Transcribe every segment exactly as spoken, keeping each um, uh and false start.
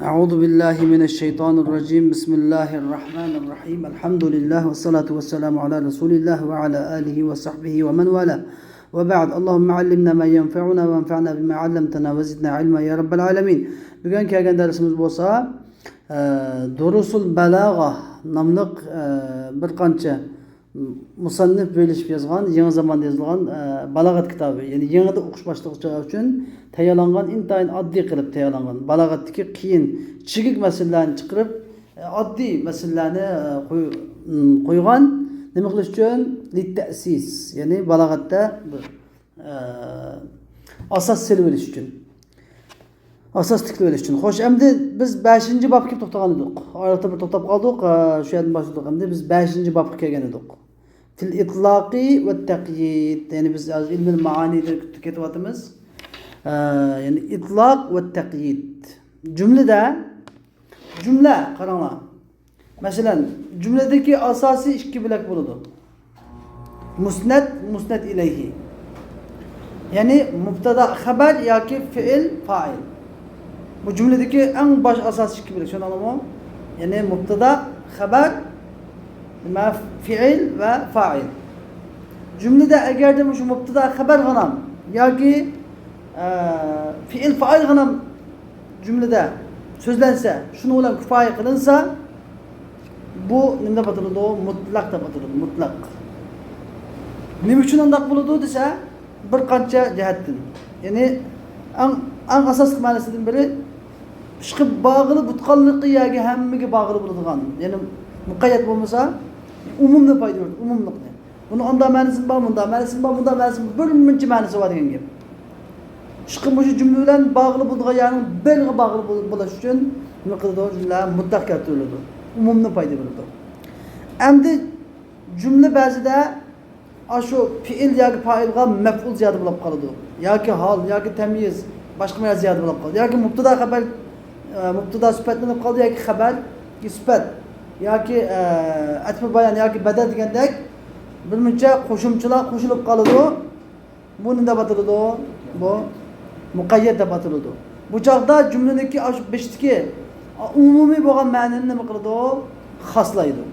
أعوذ بالله من الشيطان الرجيم. بسم الله الرحمن الرحيم. الحمد لله والصلاة والسلام على رسول الله وعلى آله وصحبه ومن والاه. وبعد. اللهم علمنا ما ينفعنا وانفعنا بما علمتنا وزدنا علما يا رب العالمين. بۈگۈن كەلگەن دەرسىمىز بولسا، ئە، دۇرۇسۇل بالاغا ناملىق، ئە، بىر قانچە مۇسەننىپ بۆلۈشۈپ يازغان، يېڭى زاماندا يېزىلغان، ئە، بالاغەت كىتابى. يەنى يېڭىدىن ئوقۇش باشلىغۇچىلار ئۈچۈن تەييارلانغان، ئىنتايىن ئاددىي قىلىپ تەييارلانغان، بالاغەتتىكى قىيىن، چىگىك مەسىلىلەرنى چىقىرىپ، ئە، ئاددىي مەسىلىلەرنى، ئە، قوي-، م، قويغان. نېمە قىلىش ئۈچۈن؟ لىتتەسىس، يەنى بالاغەتتە بىر، ئە، ئاساس سېلىۋېلىش ئۈچۈن. ئاساس تىكلىۋېلىش ئۈچۈن. خوش، ئەمدى بىز بەشىنچى بابقا كېلىپ توختىغان ئىدۇق. ئارىلىقتا بىر توختاپ قالدۇق. ئە، شۇ يەردىن باشلىدۇق. ئەمدى بىز بەشىنچى بابقا كەلگەن ئىدۇق. فىل ئىتلاقى ۋە تەقيىد. يەنى بىز ھازىر ئىلمىل مائانىدا كېتىۋاتىمىز. ئە، يەنى ئىتلاق ۋە تەقيىد. جۈملىدە، جۈملە، قاراڭلار. مەسىلەن، جۈملىدىكى ئاساسىي ئىككى بۆلەك بولىدۇ. مۇسنەد، مۇسنەد ئىلەيھى. يەنى مۇبتادا خەبەر ياكى فېئىل فائىل. بۇ جۈملىدىكى ئەڭ باش ئاساسىي ئىككى بۆلەك، چۈشەندىڭلارمۇ؟ يەنى مۇبتادا خەبەر، نېمە، فېئىل ۋە فائىل. جۈملىدە ئەگەردە مۇشۇ مۇبتادا خەبەرغىنام ياكى، ئە، فېئىل فائىلغىنام جۈملىدە سۆزلەنسە، شۇنىڭ بىلەن كۇپايە قىلىنسا، بۇ نېمە دەپ ئاتىلىدۇ؟ مۇتلەق دەپ ئاتىلىدۇ، مۇتلەق. نېمە ئۈچۈن ئۇنداق بولىدۇ دېسە، بىر قانچە جەھەتتىن. يەنى ئەڭ، ئەڭ ئاساسلىق مەنىسىدىن بىرى، ئىشقىلىپ بارغىلى بولىدىغانلىقى يەرگە ھەممىگە بارغىلى بولىدىغان. يەنى مۇقەييەت بولمىسا، ئومۇمنى پايدا بېرىدۇ، ئومۇملۇقنى. بۇنىڭ ئانداق مەنىسىمۇ بار، مۇنداق مەنىسىمۇ بار، مۇنداق مەنىسىمۇ بار، بىر مۇنچە مەنىسى بار دېگەن گەپ. ئىشقىلىپ مۇشۇ جۈملە بىلەن باغلىق بولىدىغان يەرنىڭ بىرىگە باغلىق بول-، بولۇش ئۈچۈن نېمە قىلىدۇ؟ جۈملە مۇتلەق كەلتۈرۈلىدۇ. ئومۇمنى پايدا بېرىدۇ. ئەمدى جۈملە بەزىدە ئاشۇ پېئىل ياكى پائىلغا مەپئۇل زىيادە بولۇپ قالىدۇ. ياكى ھال، ياكى تەميىز، باشقا بىر زىيادە بولۇپ قالىدۇ. ياكى مۇبتادا خەبەر، ئە، مۇبتادا سۈپەتلىنىپ قالىدۇ، ياكى خەبەر سۈپەت، ياكى، ئە، ئەتپى بايان، ياكى بەدەل دېگەندەك بىر مۇنچە قوشۇمچىلار قوشۇلۇپ قالىدۇ. بۇ نېمە دەپ ئاتىلىدۇ؟ بۇ مۇقەييەت دەپ ئاتىلىدۇ. بۇ چاغدا جۈملىنىڭكى ئاشۇ بېشىدىكى ئومۇمىي بولغان مەنىنى نېمە قىلىدۇ؟ خاسلايدۇ.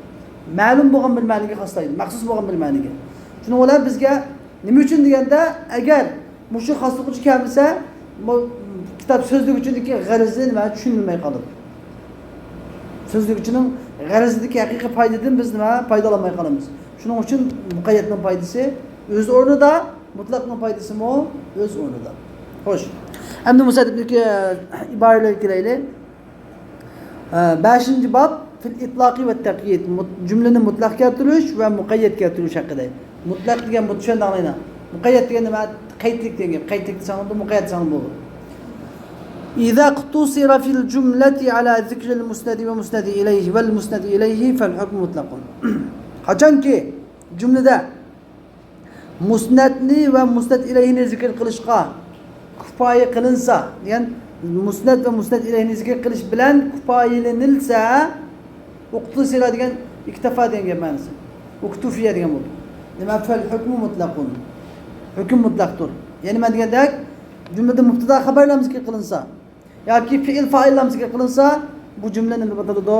مەلۇم بولغان بىر مەنىگە خاسلايدۇ، مەخسۇس بولغان بىر مەنىگە. شۇنىڭ بىلەن بىزگە نېمە ئۈچۈن دېگەندە، ئەگەر مۇشۇ خاسلىغۇچى كەلمىسە، بۇ كىتاب سۆزلىگۈچىنىڭكى غەرىزى نېمە چۈشىنىلمەي قالىدۇ. سۆزلىگۈچىنىڭ غەرىزىدىكى ھەقىقىي پايدىدىن بىز نېمە پايدىلانماي قالىمىز. شۇنىڭ ئۈچۈن مۇقەييەتنىڭ پايدىسى ئۆز ئورنىدا، مۇتلەقنىڭ پايدىسىمۇ ئۆز ئورنىدا. خوش. ئەمدى مۇسەننىپنىڭكى ئىبارىلىرىگە كېلەيلى. ئە، بەشىنچى باب، فىل ئىتلاقى ۋە تەقيىد. مۇت-، جۈملىنى مۇتلەق كەلتۈرۈش ۋە مۇقەييەت كەلتۈرۈش ھەققىدە. مۇتلەق دېگەن بۇ، چۈشەندىڭلار. مۇقەييەت دېگەن نېمە؟ قەيتلىك دېگەن گەپ. قەيتلىك دېسەڭ بولىدۇ، مۇقەييەت دېسەڭ بولىدۇ. إذا اقتصر في الجملة على ذكر المسند والمسند إليه والمسند إليه فالحكم مطلق. قاچانكى جۈملىدە مۇسنەدنى ۋە مۇسنەد ئىلەيھىنى زىكىر قىلىشقا كۇپايە قىلىنسا، دېگەن مۇسنەد ۋە مۇسنەد ئىلەيھىنى زىكىر قىلىش بىلەن كۇپايىلىنىلسە، ئۇقتۇسىرا دېگەن ئىكتىفا دېگەن گەپ مەنىسى. ئۇكتۇفىيە دېگەن بولدى. نېمە؟ فەل ھۆكمۇ مۇتلەقۇن. ھۆكۈم مۇتلەقتۇر. يەنى مەن دېگەندەك، جۈملىدە مۇبتادا خەبەرلەر زىكىر قىلىنسا، ياكى پېئىل فائىللار زىكىر قىلىنسا، بۇ جۈملە نېمە دەپ ئاتىلىدۇ؟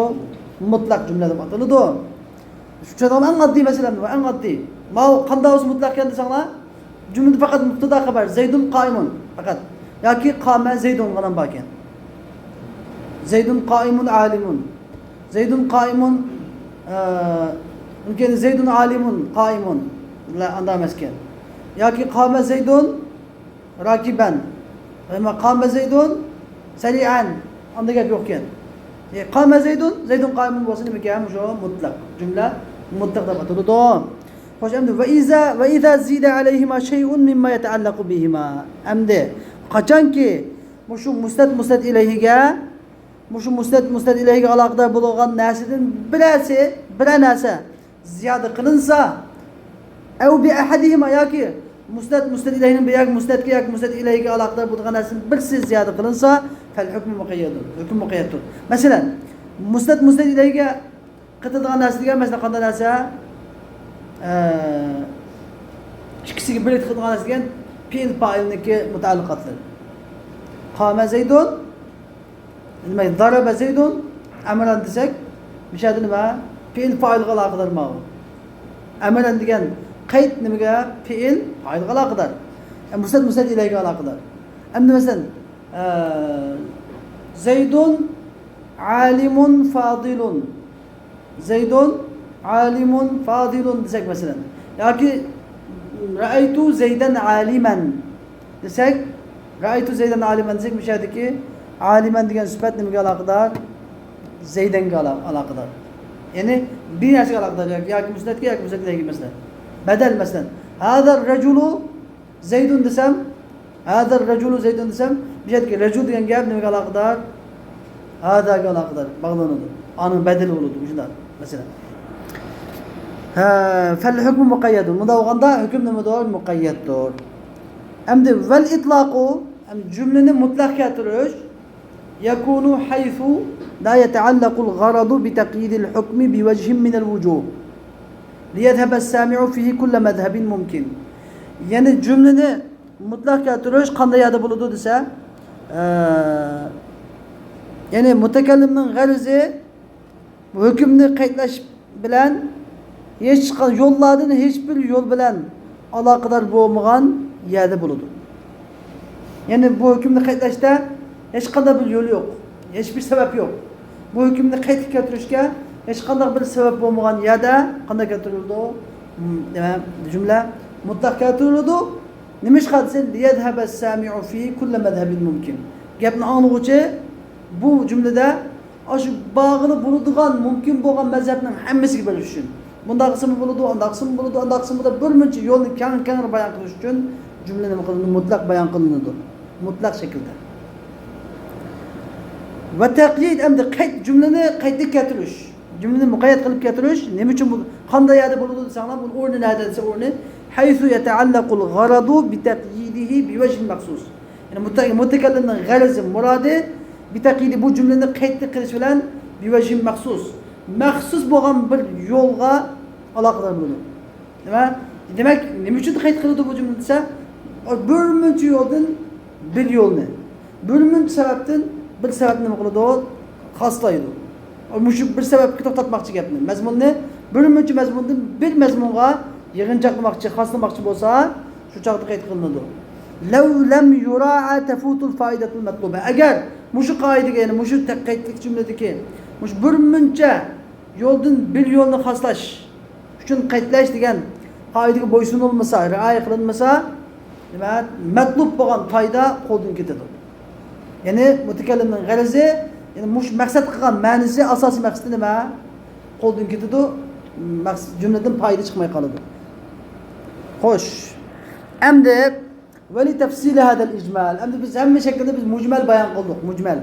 مۇتلەق جۈملە دەپ ئاتىلىدۇ. چۈشەندىڭىزمۇ؟ ئەڭ ئاددىي مەسىلە بۇ، ئەڭ ئاددىي. ماۋۇ قانداق بولسا مۇتلەق ئىكەن دېسەڭلار، جۈملىدە پەقەت مۇبتادا خەبەر، زەيدۇن قائىمۇن پەقەت. ياكى قامە زەيدۇن غىنام باركەن. زەيدۇن قائىمۇن ئالىمۇن. زەيدۇن قائىمۇن، ئە، ئۇنىڭ كېيىن زەيدۇن ئالىمۇن قائىمۇن. بۇلار ئانداق ئەمەسكەن. ياكى قامە زەيدۇن راكىبەن. ئەمما قامە زەيدۇن سەرىئەن. ئاندا گەپ يوقكەن. ئە، قامە زەيدۇن، زەيدۇن قائىمۇن بولسا نېمىكەن؟ مۇشۇ مۇتلەق. جۈملە مۇتلەق دەپ ئاتىلىدۇ. خوش، ئەمدى ۋە ئىزا، ۋە ئىزا زىدە ئەلەيھىما شەيئۇن مىمما يەتەئەللەقۇ بىھىما. ئەمدى قاچانكى مۇشۇ مۇسنەد، مۇسنەد ئىلەيھىگە، مۇشۇ مۇسنەد، مۇسنەد ئىلەيھىگە ئالاقىدار بولغان نەرسىدىن بىرەرسى، بىرەر نەرسە زىيادە قىلىنسا، ئەۋ بىئەھەدىھىما، ياكى مۇسنەد، مۇسنەد ئىلەيھىنىڭ بىر، ياكى مۇسنەدكە، ياكى مۇسنەد ئىلەيھىگە ئالاقىدار بولىدىغان نەرسىدىن بىرسى زىيادە قىلىنسا، فەل ھۆكمۇ مۇقەييەدۇن. ھۆكۈم مۇقەييەتتۇر. مەسىلەن، مۇسنەد، مۇسنەد ئىلەيھىگە قېتىدىغان نەرسە دېگەن، مەسىلەن، قانداق نەرسە؟ ئە، ئىككىسىگە بىرلىكتە قېتىدىغان نەرسە دېگەن پېئىل پائىلنىڭكى مۇتەئەللىقاتلىرى. قامە زەيدۇن، دېمەك، ضرب زيد عمرا دېسەك، مۇشۇ يەردە نېمە؟ پېئىل پائىلغا ئالاقىدار ماۋۇ. ئەمرەن دېگەن قەيت نېمىگە؟ پېئىل پائىلغا ئالاقىدار. ئە، مۇسنەد، مۇسنەد ئىلەيگە ئالاقىدار. ئەمدى مەسىلەن، ئە، زەيدۇن ئالىمۇن فازىلۇن. زەيدۇن ئالىمۇن فازىلۇن دېسەك مەسىلەن. ياكى رەئەيتۇ زەيدەن ئالىمەن دېسەك، رەئەيتۇ زەيدەن ئالىمەن دېسەك، مۇشۇ يەردىكى ئالىمەن دېگەن سۈپەت نېمىگە ئالاقىدار؟ زەيدەنگە ئالا-، ئالاقىدار. يەنى بىر نەرسىگە ئالاقىدار، ياكى، ياكى مۇسنەدكە، ياكى مۇسنەد ئىلەيگە مەسىلەن. بەدەل مەسىلەن. ھازا رەجۇلۇ زەيدۇن دېسەم، ھازا رەجۇلۇ زەيدۇن دېسەم، بۇ يەردىكى رەجۇل دېگەن گەپ نېمىگە ئالاقىدار؟ ھازاگە ئالاقىدار، باغلىنىدۇ. ئانىڭ بەدىلى بولىدۇ، مۇشۇنداق مەسىلەن. ھە، فەل ھۆكمۇ مۇقەييەدۇن. مۇنداق بولغاندا ھۆكۈم نېمىدۇر؟ مۇقەييەتتۇر. ئەمدى ۋەل ئىتلاقۇ، ئەمدى جۈملىنى مۇتلەق كەلتۈرۈش، يكون حيث لا يتعلق الغرض بتقييد الحكم بوجه من الوجوه ليذهب السامع فيه كل مذهب ممكن. يەنى جۈملىنى مۇتلەق كەلتۈرۈش قانداق يەردە بولىدۇ دېسە، ئە، يەنى مۇتەكەللىمنىڭ غەرىزى ھۆكۈمنى قەيتلەش بىلەن ھېچقا-، يوللاردىن ھېچبىر يول بىلەن ئالاقىدار بولمىغان يەردە بولىدۇ. يەنى بۇ ھۆكۈمنى قەيتلەشتە ھېچقانداق بىر يول يوق، ھېچبىر سەۋەب يوق. بۇ ھۆكۈمنى قەيتلىك كەلتۈرۈشكە ھېچقانداق بىر سەۋەب بولمىغان يەردە قانداق كەلتۈرۈلىدۇ؟ م-، نېمە، جۈملە مۇتلەق كەلتۈرۈلىدۇ. نېمىشقا دېسە، ليذهب السامع فيه كل مذهب ممكن. گەپنى ئاڭلىغۇچى بۇ جۈملىدە ئاشۇ بارغىلى بولىدىغان، مۇمكىن بولغان مەزھەپنىڭ ھەممىسىگە بېرىش ئۈچۈن. مۇنداق قىلسىمۇ بولىدۇ، ئانداق قىلسىمۇ بولىدۇ، ئانداق قىلسىمۇ بولىدۇ، بىر مۇنچە يولنى كەڭ-، كەڭرى بايان قىلىش ئۈچۈن جۈملە نېمە قىلىنىدۇ؟ مۇتلەق بايان قىلىنىدۇ. مۇتلەق شەكىلدە. ۋە تەقيىد، ئەمدى قەيت، جۈملىنى قەيتلىك كەلتۈرۈش. جۈملىنى مۇقەييەت قىلىپ كەلتۈرۈش. نېمە ئۈچۈن بۇ، قانداق يەردە بولىدۇ دېسەڭلار، بۇنىڭ ئورنى نەدە دېسە، ئورنى، حيث يتعلق الغرض بتقييده بوجه مخصوص. يەنى مۇتە-، مۇتەكەللىمنىڭ غەرىزى، مۇرادى، بىتەقيىدى، بۇ جۈملىنى قەيتلىك قىلىش بىلەن، بىۋەجھىن مەخسۇس، مەخسۇس بولغان بىر يولغا ئالاقىدار بولىدۇ. نېمە؟ دېمەك، نېمە ئۈچۈن قەيت قىلىدۇ بۇ جۈملىنى دېسە، بىر مۇنچە يولدىن بىر يولنى، بىر مۇنچە سەۋەبتىن بىر سەۋەبنى نېمە قىلىدۇ؟ خاسلايدۇ. مۇشۇ بىر سەۋەبكە توختاتماقچى گەپنى. مەزمۇننى بىر مۇنچە مەزمۇندىن بىر مەزمۇنغا يىغىنچاقلىماقچى، خاسلىماقچى بولسا، شۇ چاغدا قەيت قىلىنىدۇ. لو لم يراع تفوت الفائدة المطلوبة. ئەگەر مۇشۇ قائىدىگە، يەنى مۇشۇ تەقەيتلىك جۈملىدىكى مۇشۇ بىر مۇنچە يولدىن بىر يولنى خاسلاش ئۈچۈن قەيتلەش دېگەن قائىدىگە بويسۇنۇلمىسا، رىئايە قىلىنمىسا، نېمە، مەتلۇب بولغان پايدا قولدىن كېتىدۇ. يەنى مۇتەكەللىمنىڭ غەرىزى، يەنى مۇشۇ مەقسەت قىلغان مەنىسى، ئاساسىي مەقسىتى نېمە؟ قولدىن كېتىدۇ. مەقس-، جۈملىدىن پايدا چىقماي قالىدۇ. خوش. ئەمدى ولتفصيل هذا الإجمال. ئەمدى بىز ھەممە شەكىلدە بىز مۇجمەل بايان قىلدۇق، مۇجمەل.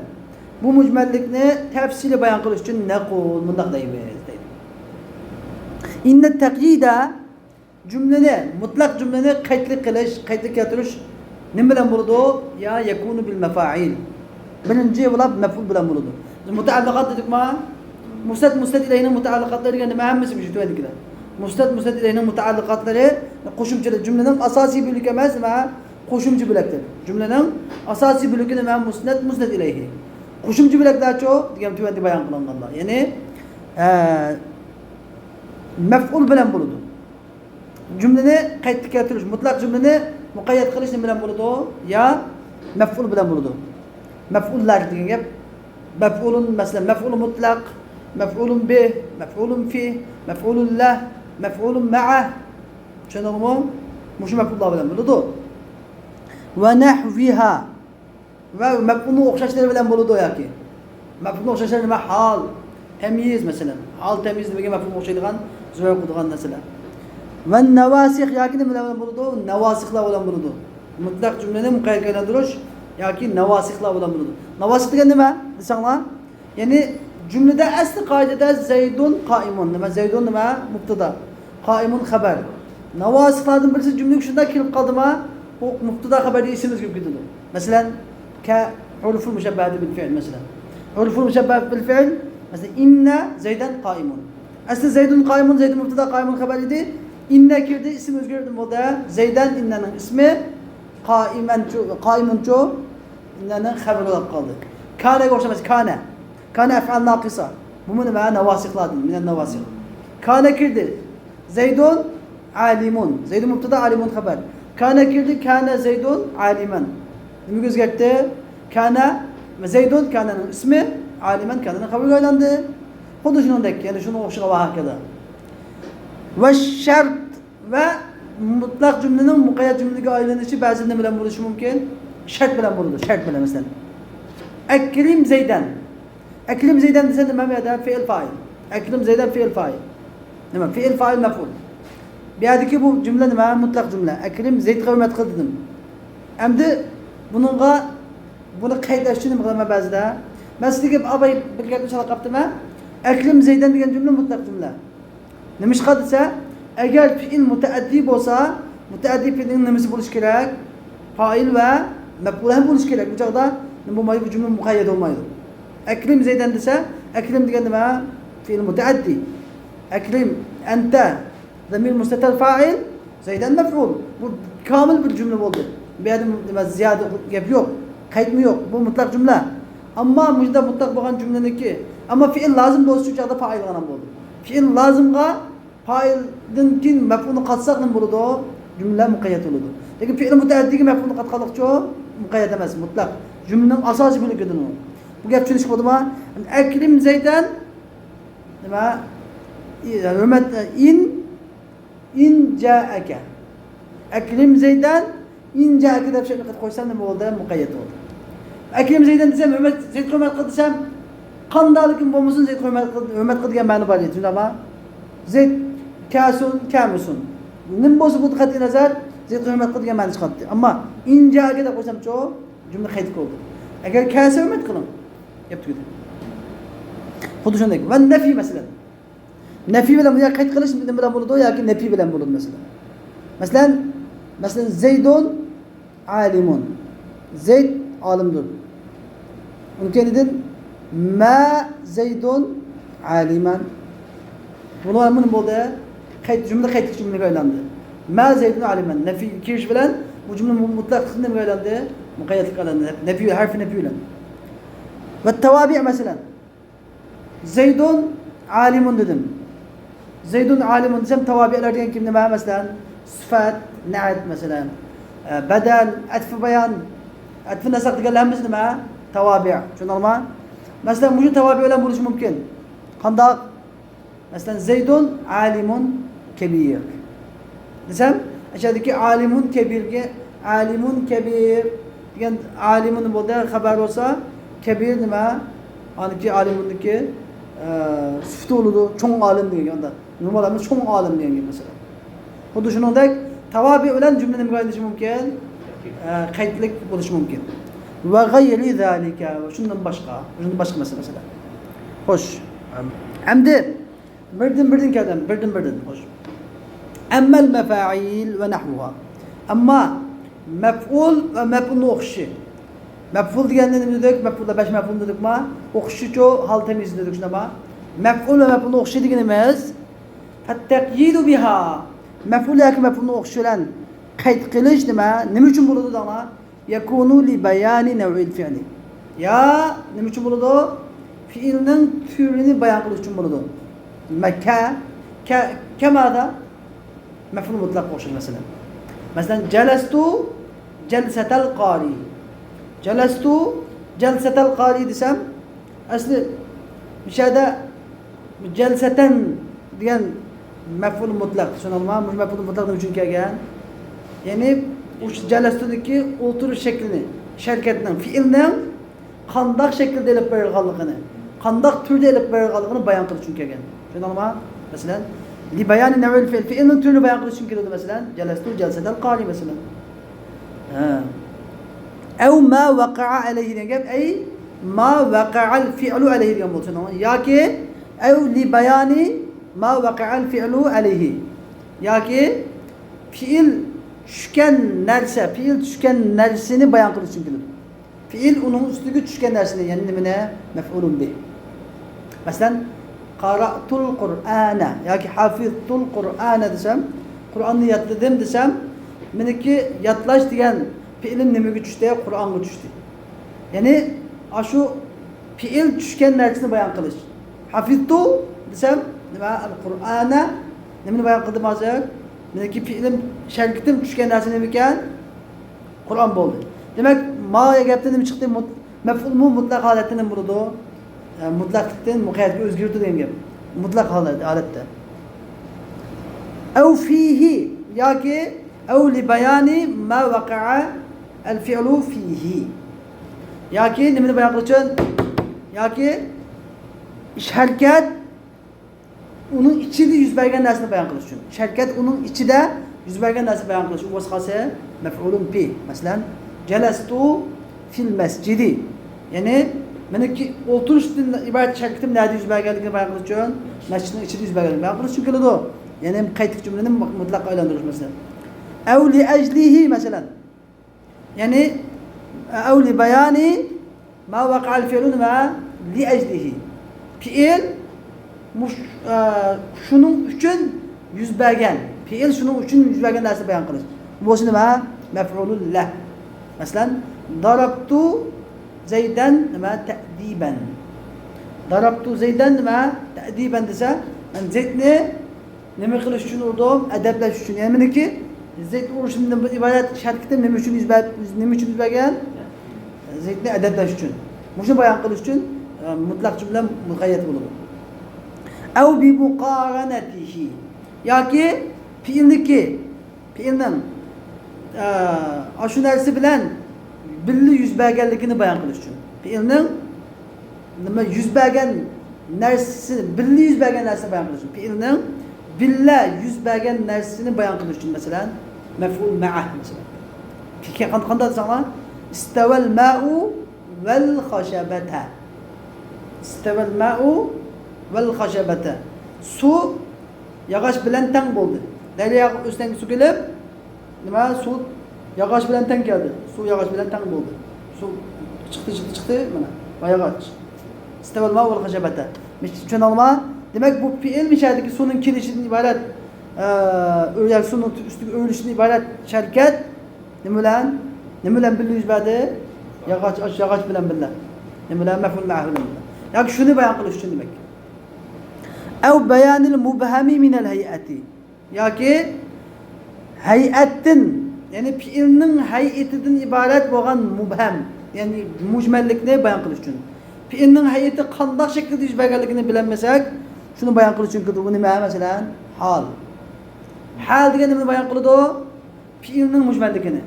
بۇ مۇجمەللىكنى تەپسىلىي بايان قىلىش ئۈچۈن نەقۇل، مۇنداق دەيمىز، دەيدۇ. إن التقييد، جۈملىنى، مۇتلەق جۈملىنى قەيتلىك قىلىش، قەيتلىك كەلتۈرۈش نېمە بىلەن بولىدۇ؟ يا يكون بالمفاعيل. بىرىنچى بولۇپ مەپئۇل بىلەن بولىدۇ. بىز مۇتەئەللىقات دېدۇقما؟ مۇسنەد، مۇسنەد ئىلەيھىنىڭ مۇتەئەللىقاتلىرى دېگەن نېمە؟ ھەممىسى مۇشۇ تۆۋەندىكىلەر. مۇسنەد، مۇسنەد ئىلەيھىنىڭ مۇتەئەللىقاتلىرى قوشۇمچىلىق، جۈملىنىڭ ئاساسىي بۆلىكى ئەمەس، نېمە؟ قوشۇمچە بۆلەكلىرى. جۈملىنىڭ ئاساسىي بۆلىكى نېمە؟ مۇسنەد، مۇسنەد ئىلەيھى. قوشۇمچە بۆلەكلەرچۇ دېگەن تۆۋەندە بايان قىلىنغانلار. يەنى، ئە، مەپئۇل بىلەن بولىدۇ. جۈملىنى قەيتە كەلتۈرۈش، مۇتلەق جۈملىنى مۇقەييەت قىلىش نېمە بىلەن بولىدۇ؟ يا مەپئۇل بىلەن بولىدۇ. مەپئۇللار دېگەن گەپ، مەپئۇلۇن، مەسىلەن، مەپئۇلۇن مۇتلەق، مەپئۇلۇن بىھ، مەپئۇلۇن فىھ، مەپئۇلۇن لەھ، مەپئۇلۇن مەئە. چۈشەندىڭىزمۇ؟ مۇشۇ مەپئۇللار بىلەن بولىدۇ. ۋە نەھۋىھا. ۋە مەپئۇلنىڭ ئوخشاشلىرى بىلەن بولىدۇ ياكى. مەپئۇلنىڭ ئوخشاشلىرى نېمە؟ ھال، تەميىز مەسىلەن. ھال، تەميىز نېمىگە مەپئۇلغا ئوخشايدىغان؟ زۆرۈر قىلىدىغان نەرسىلەر. ۋە نەۋاسىخ ياكى نېمە بىلەن بولىدۇ؟ نەۋاسىخلار بىلەن بولىدۇ. مۇتلەق جۈملىنى مۇقەييەتكە ئايلاندۇرۇش ياكى نەۋاسىخلار بىلەن بولىدۇ. نەۋاسىخ دېگەن نېمە دېسەڭلار؟ يەنى جۈملىدە ئەسلى قائىدىدە زەيدۇن قائىمۇن. نېمە؟ زەيدۇن نېمە؟ مۇبتىدا. قائىمۇن خەبەر. نەۋاسىخلاردىن بىرسى جۈملىگە شۇنداق كېلىپ قالدىما، ئۇ مۇبتىدا خەبەردىن ئىسىم ئۆزگىرىپ كېتىدۇ. مەسىلەن، كە ھۇرۇفۇل مۇشەببەھەتى بىل فىئىل مەسىلەن. ھۇرۇفۇل مۇشەببەھە بىل فىئىل، مەسىلەن، ئىننە زەيدەن قائىمۇن. ئەسلى زەيدۇن قائىمۇن، زەيدۇن مۇبتىدا، قائىمۇن خەبەر ئىدى. ئىننە كىردى، ئىسىم ئۆزگەردى بولدى. زەيدەن ئىننەنىڭ ئىسمى، قائىمەنچۇ، قائىمۇنچۇ ئىننەنىڭ خەۋىرى بولۇپ قالدى. كانەگە ئوخشاش. كانە. كانە ئەفئال ناقىسا. بۇمۇ نېمە؟ ناۋاسىخلاردىن. مىنەن ناۋاسىخ. كانە كىردى. زەيدۇن ئالىمۇن. زەيدۇن مۇبتەدا، ئالىمۇن خەبەر. كانە كىردى. كانە زەيدۇن ئالىمەن. نېمىگە ئۆزگەرتتى؟ كانە، زەيدۇن كانەنىڭ ئىسمى، ئالىمەن كانەنىڭ خەۋىرىگە ئايلاندى. خۇددى شۇنىڭدەك، يەنى شۇنىڭغا ئوخشىغان ۋە ھاكازا. ۋە شەرت ۋە مۇتلەق جۈملىنىڭ مۇقەييەت جۈملىگە ئايلىنىشى بەزىدە نېمە بىلەن بولۇشى مۇمكىن؟ شەرت بىلەن بولىدۇ، شەرت بىلەن. مەسىلەن، ئەكرىم زەيدەن. ئەكرىم زەيدەن دېسە نېمە بۇ يەردە؟ فېئىل فائىل. ئەكرىم زەيدەن فېئىل فائىل. نېمە؟ فېئىل فائىل مەفئۇل. بۇ يەردىكى بۇ جۈملە نېمە؟ مۇتلەق جۈملە. ئەكرىم زەيدقا ھۆرمەت قىل دېدىم. ئەمدى بۇنىڭغا، بۇنى قەيتلەش ئۈچۈن نېمە قىلىمەن بەزىدە؟ مەن سىزگە ئاپاي بىر گەپنى چالا قاپتىمەن. ئەكرىم زەيدەن دېگەن جۈملە مۇتلەق جۈملە. نېمىشقا دېسە، ئەگەر پېئىل مۇتەئەددىي بولسا، مۇتەئەددىي پېئىلنىڭ نېمىسى بولۇشى كېرەك؟ پائىل ۋە مەپئۇلى ھەم بولۇشى كېرەك. بۇ چاغدا نېمە بولمايدۇ؟ بۇ جۈملە مۇقەييەت بولمايدۇ. ئەكرىم زەيدەن دېسە، ئەكرىم دېگەن نېمە؟ پېئىل مۇتەئەددىي. ئەكرىم، ئەنتە، زەمىر مۇستەتىر فائىل، زەيدەن مەفئۇل. بۇ كامىل بىر جۈملە بولدى. بۇ يەردە نېمە، زىيادە گەپ يوق، قەيتمە يوق. بۇ مۇتلەق جۈملە. ئەمما مۇشۇنداق مۇتلەق بولغان جۈملىنىڭكى، ئەمما پېئىل لازىم بولسا شۇ چاغدا پائىل قىلغان بولدى. پېئىل لازىمغا پائىلدىن كېيىن مەپئۇلنى قاتساق نېمە بولىدۇ؟ جۈملە مۇقەييەت بولىدۇ. لېكىن پېئىل مۇتەئەددىيگە مەپئۇلنى قاتقانلىقچۇ؟ مۇقەييەت ئەمەس، مۇتلەق. جۈملىنىڭ ئاساسىي بۆلىكىدىن ئۇ. بۇ گەپ چۈشىنىشكە بولدىما؟ ئەكرىم زەيدەن، نېمە؟ ئى-، ھۆرمەت، ئىن، ئىن جائەكە. ئەكرىم زەيدەن، ئىن جائەكە دەپ شۇنى قىلىپ قويسام نېمە بولدى؟ مۇقەييەت بولدى. ئەكرىم زەيدەن دېسەم، ھۆرمەت، زەيدقا ھۆرمەت قىل دېسەم، قانداقلىكىم بولمىسۇن، زەيدقا ھۆرمەت قىل، ھۆرمەت قىل دېگەن مەنە بار ئىدى، شۇنداقما؟ زەيد كەلسۇن، كەلمىسۇن. نېمە بولسا بۇ، قەتئىي نەزەر، زەيدقا ھۆرمەت قىل دېگەن مەنە چىقاتتى. ئەمما ئىن جائەكە دەپ قويسامچۇ؟ جۈملە قەيت بولدى. ئەگەر كەلسە ھۆرمەت قىلىڭ. گەپ تۈگىدى. خۇددى شۇنداق. ۋە نەفى مەسىلەن. نەفى بىلەن بۇ يەر قەيت قىلىش نېمە بىلەن بولىدۇ ياكى نەپى بىلەن بولىدۇ مەسىلەن. مەسىلەن، مەسىلەن، زەيدۇن ئالىمۇن. زەيد ئالىمدۇر. ئۇنىڭ كەينىدىن مە زەيدۇن ئالىمەن. بۇلار نېمە بولدى؟ قەيت، جۈملە قەيتلىك جۈملىگە ئايلاندى. مە زەيدۇن ئالىمەن. نەفى كىرىش بىلەن بۇ جۈملە مۇ-، مۇتلەق نېمىگە ئايلاندى؟ مۇقەييەتلىككە ئايلاندى. نەپى، ھەرپى نەپى بىلەن. ۋە تەۋابىئ مەسىلەن. زەيدۇن ئالىمۇن دېدىم. زەيدۇن ئالىمۇن دېسەم، تەۋابىئلەر دېگەن كىم نېمە؟ مەسىلەن، سۈپەت، نەئەت مەسىلەن، ئە، بەدەل، ئەتفى بايان، ئەتفى نەسەق دېگەنلەر ھەممىسى نېمە؟ تەۋابىئ. چۈشەندىڭلارمۇ؟ مەسىلەن، مۇشۇ تەۋابىئ بىلەن بولۇشى مۇمكىن. قانداق؟ مەسىلەن، زەيدۇن ئالىمۇن كەبىر دېسەم، ئەشەدىكى ئالىمۇن كەبىرگە، ئالىمۇن كەبىر دېگەن ئالىمۇن بولدى، خەبەر بولسا، كەبىر نېمە؟ ئانىكى ئالىمۇننىكى، ئە، سۈپىتى بولىدۇ، چوڭ ئالىم دېگەن ئاندا. نورمال ئەمەس، چوڭ ئالىم دېگەن گەپ مەسىلەن. خۇددى شۇنىڭدەك تەۋابىئ بىلەن جۈملە نېمىگە ئايلىنىشى مۇمكىن؟ ئە، قەيتلىك بولۇشى مۇمكىن. ۋە غەيرى زالىكە، ۋە شۇندىن باشقا، شۇندىن باشقا مەسىلە، مەسىلەن. خوش. ئەمدى بىردىن بىردىن كەلدىم، بىردىن بىردىن. خوش. ئەممەل مەفائىل ۋە نەھۋۇھا. ئەمما مەپئۇل ۋە مەپئۇلنىڭ ئوخشىشى. مەپئۇل دېگەندە نېمە دېدۇق؟ مەپئۇلدا بەش مەپئۇل دېدۇقما؟ ئوخشىشىچۇ، ھال تەميىزى دېدۇق، شۇنداقما؟ مەپئۇل ۋە مەپئۇلنىڭ ئوخشىشى دېگىنىمىز، فەتتەقيىدۇ بىھا. مەپئۇل ياكى مەپئۇلنىڭ ئوخشىشى بىلەن قەيت قىلىش نېمە؟ نېمە ئۈچۈن بولىدۇ دەڭلار؟ يەكۇنۇ لىبەيانى نەۋئىل فىئلى. يا نېمە ئۈچۈن بولىدۇ؟ پېئىلنىڭ تۈرىنى بايان قىلىش ئۈچۈن بولىدۇ. نېمە؟ كە، كە، كەمادا مەپئۇل مۇتلەققا ئوخشاش مەسىلەن. مەسىلەن، جەلەستۇ جەلسەتەل قارى. جەلەستۇ جەلسەتەل قارى دېسەم، ئەسلى مۇشۇ يەردە جەلسەتەن دېگەن مەپئۇل مۇتلەق، چۈشىنىڭلارمۇ؟ مۇشۇ مەپئۇل مۇتلەق نېمە ئۈچۈن كەلگەن؟ يەنى ئۇ جەلەستۇدىكى ئولتۇرۇش شەكلىنى، شەركەتنىڭ، پېئىلنىڭ قانداق شەكىلدە ئېلىپ بېرىلغانلىقىنى، قانداق تۈردە ئېلىپ بېرىلغانلىقىنى بايان قىلىش ئۈچۈن كەلگەن. چۈشىنىڭلارمۇ؟ مەسىلەن، لىبەيانى نەۋئىل فىئىل، پېئىلنىڭ تۈرىنى بايان قىلىش ئۈچۈن كېلىدۇ، مەسىلەن، جەلەستۇ جەلسەتەل قارى، مەسىلەن. ھە. ئەۋ ما ۋەقەئە ئەلەيھى دېگەن گەپ، ئەي ما ۋەقەئەل فىئلۇ ئەلەيھى دېگەن بولسا، ياكى ئەۋ لىبەيانى ما ۋەقەئەل فىئلۇ ئەلەيھى، ياكى پېئىل چۈشكەن نەرسە، پېئىل چۈشكەن نەرسىنى بايان قىلىش ئۈچۈن كېلىدۇ. پېئىل ئۇنىڭ ئۈستىگە چۈشكەن نەرسىنى، يەنى نېمىنى؟ مەفئۇلۇن بىھ. مەسىلەن، قاراتۇل قۇرئانە ياكى ھافىزتۇل قۇرئانە دېسەم، قۇرئاننى ياتلىدىم دېسەم، مېنىڭكى ياتلاش دېگەن پېئىلىم نېمىگە چۈشتى؟ قۇرئانغا چۈشتى. يەنى ئاشۇ پېئىل چۈشكەن نەرسىنى بايان قىلىش. ھەفىزتۇ دېسەم، نېمە؟ ئەل قۇرئانە. نېمىنى بايان قىلدىم ھازىر؟ مېنىڭكى پېئىلىم، شەركىتىم چۈشكەن نەرسە نېمىكەن؟ قۇرئان بولدى. دېمەك، ما گەپتىن نېمە چىقتى؟ مۇت-، مەپئۇلمۇ مۇتلەق ھالەتتە نېمە بولىدۇ؟ ئە، مۇتلەقلىقتىن مۇقەييەتكە ئۆزگىرىدۇ دېگەن گەپ. مۇتلەق ھالەت-، ھالەتتە. ئەۋ فىھى ياكى ئەۋ لىبايانى ما ۋەقەئە ئەل فىئلۇ فىھى. ياكى نېمىنى بايان قىلىش ئۈچۈن؟ ياكى ئىش ھەرىكەت ئۇنىڭ ئىچىدە يۈز بەرگەن نەرسىنى بايان قىلىش ئۈچۈن. ئىش ھەرىكەت ئۇنىڭ ئىچىدە يۈز بەرگەن نەرسىنى بايان قىلىش ئۈچۈن. بولسا قالسا مەفئۇلۇن بى. مەسىلەن، جەلەستۇ فىل مەسجىدى. يەنى مېنىڭكى ئولتۇرۇشتىن ئىبارەت ئىش ھەرىكىتىم نەدە يۈز بەرگەنلىكىنى بايان قىلىش ئۈچۈن، مەسچىتنىڭ ئىچىدە يۈز بەرگەنلىكىنى بايان قىلىش ئۈچۈن كېلىدۇ. يەنى قايتىق جۈملىنى مۇتلەققە ئايلاندۇرۇش مەسىلەن. ئەۋ لىئەجلىھى مەسىلەن. يەنى، ئەۋ لىبايانى ما ۋەقەئەل فىئلۇ نېمە؟ لىئەجلىھى. پېئىل مۇش-، ئە، شۇنىڭ ئۈچۈن يۈز بەرگەن. پېئىل شۇنىڭ ئۈچۈن يۈز بەرگەن نەرسىنى بايان قىلىش. بولسا نېمە؟ مەفئۇلۇن لەھ. مەسىلەن، دارابتۇ زەيدەن نېمە؟ تەئدىبەن. دارابتۇ زەيدەن نېمە؟ تەئدىبەن دېسە، مەن زەيدنى نېمە قىلىش ئۈچۈن ئۇردۇم؟ ئەدەپلەش ئۈچۈن. يەنى مېنىڭكى زەيد ئۇرۇشۇمدىن ئىبارەت ئىش ھەرىكىتىم نېمە ئۈچۈن يۈز بەر-، نېمە ئۈچۈن يۈز بەرگەن؟ زەيدنى ئەدەپلەش ئۈچۈن. مۇشۇنى بايان قىلىش ئۈچۈن، ئە، مۇتلەق جۈملە مۇقەييەت بولىدۇ. ئەۋ بىمۇقارەنەتىھى. ياكى پېئىلنىڭكى، پېئىلنىڭ، ئە، ئاشۇ نەرسە بىلەن بىللە يۈز بەرگەنلىكىنى بايان قىلىش ئۈچۈن. پېئىلنىڭ نېمە يۈز بەرگەن نەرسىسى، بىللە يۈز بەرگەن نەرسىنى بايان قىلىش ئۈچۈن. پېئىلنىڭ بىللە يۈز بەرگەن نەرسىسىنى بايان قىلىش ئۈچۈن، مەسىلەن، مەفئۇل مەئە، مەسىلەن. كېيىن قان-، قانداق دېسەڭلار؟ ئىستەۋەل مەئۇ ۋەل خەشەبەتە. ئىستەۋەل مەئۇ ۋەل خەشەبەتە. سۇ ياغاچ بىلەن تەڭ بولدى. دەرياغا ئۆستەڭگە سۇ كېلىپ، نېمە، سۇ ياغاچ بىلەن تەڭ كەلدى. سۇ ياغاچ بىلەن تەڭ بولدى. سۇ چىقتى، چىقتى، چىقتى، مانا، ۋە ياغاچ. ئىستەۋەل ماء ۋەل خەشەبەتە. چۈشەندىڭلارمۇ؟ دېمەك، بۇ پېئىل مىشەدىكى سۇنىڭ كېلىشىدىن ئىبارەت، ئە، ئۆ-، ياكى سۇنىڭ ئۈستىگە ئۆرۈلۈشىدىن ئىبارەت ئىش ھەرىكەت نېمە بىلەن؟ نېمە بىلەن بىللە يۈز بەردى؟ ياغاچ، ئاشۇ ياغاچ بىلەن بىللە. نېمە بىلەن؟ مەفئۇل مەئۇ بىلەن بىللە. ياكى شۇنى بايان قىلىش ئۈچۈن دېمەك. ئەۋ بەيانىل مۇبھەمى مىنەل ھەيئەتى. ياكى ھەيئەتتىن، يەنى پېئىلنىڭ ھەيئىتىدىن ئىبارەت بولغان مۇبھەم، يەنى مۇجمەللىكنى بايان قىلىش ئۈچۈن. پېئىلنىڭ ھەيئىتى قانداق شەكىلدە يۈز بەرگەنلىكىنى بىلەلمىسەك، شۇنى بايان قىلىش ئۈچۈن كېلىدۇ. بۇ نېمە؟ مەسىلەن، ھال. ھال دېگەن نېمىنى بايان قىلىدۇ؟ پېئىلنىڭ مۇجمەللىكىنى،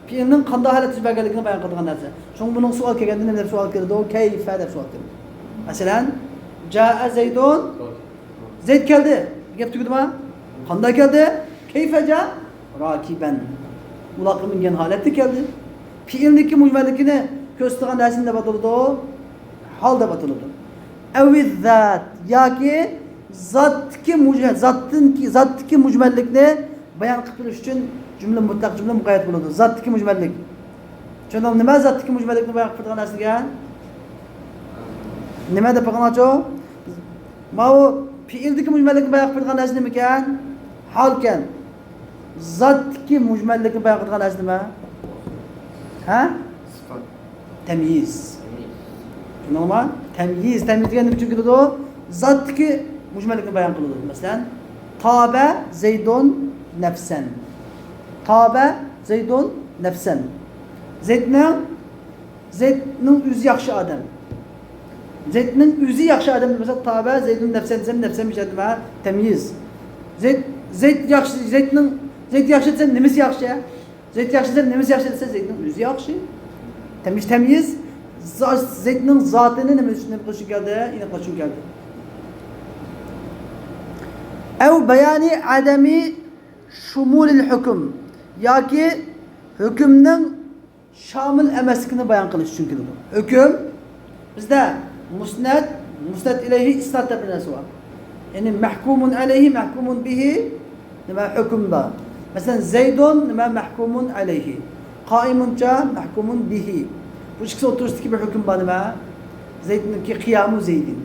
پېئىلنىڭ قانداق ھالەتتە يۈز بەرگەنلىكىنى بايان قىلىدىغان نەرسە. شۇڭا بۇنىڭ سوئال كەلگەندە نېمە دەپ سوئال كېلىدۇ؟ كەيفە دەپ سوئال كېلىدۇ. مەسىلەن، جائە زەيدۇن، زەيد كەلدى. گەپ تۈگىدىما؟ قانداق كەلدى؟ كەيفە جا؟ راكىبەن. ئۇلاققا مىنگەن ھالەتتە كەلدى. پېئىلنىڭكى مۇجمەللىكىنى كۆرسىتىدىغان نەرسە نېمە دەپ ئاتىلىدۇ؟ ھال دەپ ئاتىلىدۇ. ئەۋىززات ياكى زاتتىكى مۇج-، زاتتىنكى، زاتتىكى مۇجمەللىكنى بايان قىلىپ بېرىش ئۈچۈن جۈملە مۇتلەق، جۈملە مۇقەييەت بولىدۇ. زاتتىكى مۇجمەللىك. چۈشەندىڭىزمۇ؟ نېمە زاتتىكى مۇجمەللىكنى بايان قىلىپ بېرىدىغان نەرسىگە؟ نېمە دەپ بېقىڭلارچۇ؟ ماۋۇ پېئىلدىكى مۇجمەللىكنى بايان قىلىپ بېرىدىغان نەرسە نېمىكەن؟ ھالكەن. زاتتىكى مۇجمەللىكنى بايان قىلىدىغان نەرسە نېمە؟ ھە؟ سىفەت. تەميىز. تەميىز. چۈشەندىڭلارمۇ؟ تەميىز. تەميىز دېگەن نېمە ئۈچۈن كېلىدۇ؟ زاتتىكى مۇجمەللىكنى بايان قىلىدۇ. مەسىلەن، تابە زەيدۇن نەفسەن. تابە زەيدۇن نەفسەن. زەيدنىڭ، زەيدنىڭ ئۆزى ياخشى ئادەم. زەيدنىڭ ئۆزى ياخشى ئادەم دېمىسە، تابە زەيدۇن نەفسەن دېسەم، نەفسەن مۇشۇ يەردە نېمە؟ تەميىز. زەيد، زەيد ياخشى، زەيدنىڭ، زەيد ياخشى دېسەم، نېمىسى ياخشى؟ زەيد ياخشى دېسە، نېمىسى ياخشى دېسە، زەيدنىڭ ئۆزى ياخشى. تەميىز، تەميىز، زا-، زەيدنىڭ زاتىنى نېمە ئۈچۈن، نېمە قىلىش ئۈچۈن كەلدى؟ ئېنىقلاش ئۈچۈن كەلدى. ئەۋ بەيانى ئەدەمى شۇمۇلىل ھۆكۈم. ياكى ھۆكۈمنىڭ شامىل ئەمەسلىكىنى بايان قىلىش ئۈچۈن كېلىدۇ. ھۆكۈم، بىزدە مۇسنەد، مۇسنەد ئىلەيھى، ئىسناد دەپ بىر نەرسە بار. يەنى مەھكۇمۇن ئەلەيھى، مەھكۇمۇن بىھى، نېمە، ھۆكۈم بار. مەسىلەن، زەيدۇن، نېمە، مەھكۇمۇن ئەلەيھى. قائىمۇنچە، مەھكۇمۇن بىھى. بۇ ئىككىسى ئوتتۇرىسىدىكى بىر ھۆكۈم بار، نېمە؟ زەيدنىڭكى قىيامۇ زەيدىن.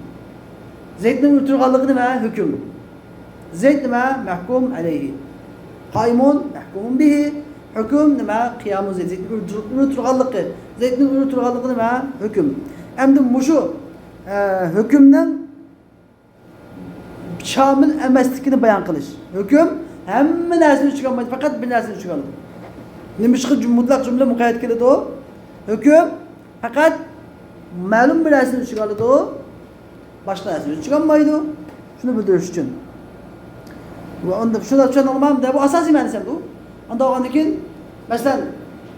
زەيدنىڭ ئۆلتۈرۈلگەنلىكى نېمە؟ ھۆكۈم. زەيد نېمە؟ مەھكۇم ئەلەيھى. قائىمۇن مەھكۇمۇن بىھى. ھۆكۈم نېمە؟ قىيامۇ زەيد. زەيدنىڭ ئۆلتۈرۈلگەنلىكى. زەيدنىڭ ئۆلتۈرۈلگەنلىكى نېمە؟ ھۆكۈم. ئەمدى مۇشۇ ئە، ھۆكۈمنىڭ شامىل ئەمەسلىكىنى بايان قىلىش. ھۆكۈم ھەممە نەرسىنى ئۆز ئىچىگە ئالمايدۇ، پەقەت بىر نەرسىنى ئۆز ئىچىگە ئالىدۇ. نېمىشقا جۈم-، مۇتلەق جۈملە مۇقەييەت كېلىدۇ؟ ھۆكۈم پەقەت مەلۇم بىر نەرسىنى ئۆز ئىچىگە ئالىدۇ، باشقا نەرسىنى ئۆز ئىچىگە ئالمايدۇ. شۇنى بىلدۈرۈش ئۈچۈن. ۋە ئۇندا شۇنداق چۈشەندىڭلارمۇ؟ بۇ ئاساسىي مەنىسى بۇ. ئانداق بولغاندىن كېيىن، مەسىلەن،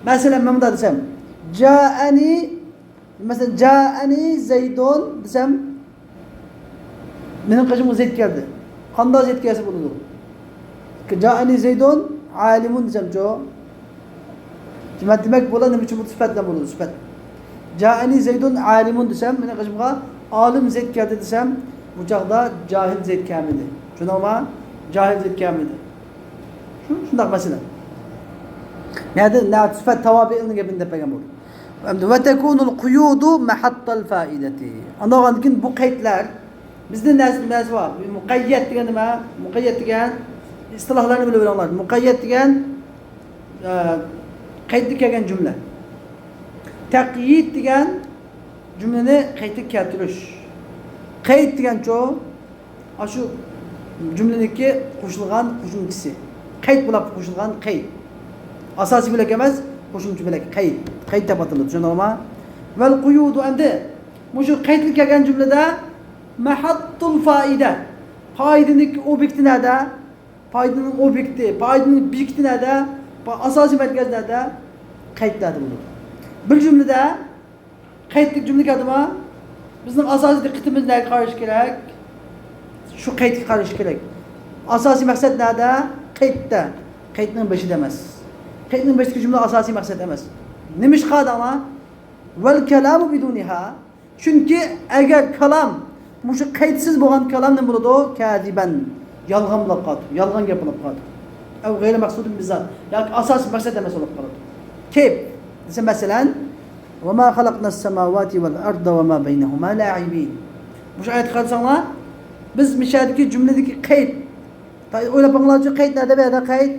مەسىلەن، مەن مۇنداق دېسەم، جائەنى، مەسىلەن، جائەنى زەيدۇن دېسەم، مېنىڭ قېشىمغا زەيد كەلدى. قانداق زەيد كەلسە بولىدۇ؟ جائەنى زەيدۇن ئالىمۇن دېسەمچۇ؟ دېمەك، دېمەك، بۇلار نېمە ئۈچۈن بۇ سۈپەت بىلەن بولىدۇ؟ سۈپەت. جائەنى زەيدۇن ئالىمۇن دېسەم، مېنىڭ قېشىمغا ئالىم زەيد كەلدى دېسەم، بۇ چاغدا جاھىل زەيد كەلمىدى. چۈشەندىڭلارمۇ؟ جاھىل زەيد كەلمىدى. شۇ، شۇنداق مەسىلە. نەدە، نە سۈپەت تاۋابىئىلنىڭ گېپىنى دەپ بەرگەن بولدى. ئەمدى، ۋە تەكۇنۇل قۇيۇدۇ مەھەتتەل فائىدەتى. ئاندىن كېيىن بۇ قەيتلەر، بىزدە نەرسە، نەرسە بار. مۇقەييەت دېگەن نېمە؟ مۇقەييەت دېگەن ئىستىلاھلارنى بىلىپ ئېلىڭلار. مۇقەييەت دېگەن، ئە، قەيتتە كەلگەن جۈملە. تەقيىد دېگەن جۈملىنى قەيتكە كەلتۈرۈش. قەيت دېگەنچۇ؟ ئاشۇ جۈملىنىڭكى قوشۇلغان قوشۇمچىسى. قەيت بولاپ قوشۇلغان قەيت. ئاساسىي بۆلەك ئەمەس، قوشۇمچە بۆلەك. قەيت. قەيت دەپ ئاتىلىدۇ. چۈشەندىڭلارمۇ؟ ۋەل قۇيۇدۇ، ئەمدى مۇشۇ قەيتكە كەلگەن جۈملىدە مەھەتتۇل فائىدە. پائىدىنىڭ ئوبيېكتى نەدە؟ پائىدىنىڭ ئوبيېكتى، پائىدىنىڭ بېكىتى نەدە؟ پا-، ئاساسىي مەركەز نەدە؟ قەيتلەردە بولىدۇ. بىر جۈملىدە قەيتلىك جۈملە كەلدىمۇ، بىزنىڭ ئاساسىي دىققىتىمىز نەگە قارىشى كېرەك؟ شۇ قەيتكە قارىشى كېرەك. ئاساسىي مەقسەت نەدە؟ قەيتتە. قەيتنىڭ بېشىدا ئەمەس. قەيتنىڭ بېشىدىكى جۈملە ئاساسىي مەقسەت ئەمەس. نېمىشقا دەڭلار؟ ۋەل كەلامۇ بىدۇنىھا. چۈنكى ئەگەر كالام، مۇشۇ قەيتسىز بولغان كالام نېمە بولىدۇ؟ كەزىبەن. يالغان بولۇپ قالىدۇ. يالغان گەپ بولۇپ قالىدۇ. ئەۋ غەيرى مەقسۇدىن بىزات. ياكى ئاساسىي مەقسەت ئەمەس بولۇپ قالىدۇ. كەيپ دېسە، مەسىلەن، ۋەما خەلەقنەس سەماۋاتى ۋەل ئەرزە ۋەما بەينەھۇما لائىبىن. مۇشۇ ئايەتكە قارىساڭلار، بىز مىشەدىكى جۈملىدىكى قەيت. ئويلاپ بېقىڭلارچۇ، قەيت نەدە، بۇ يەردە قەيت؟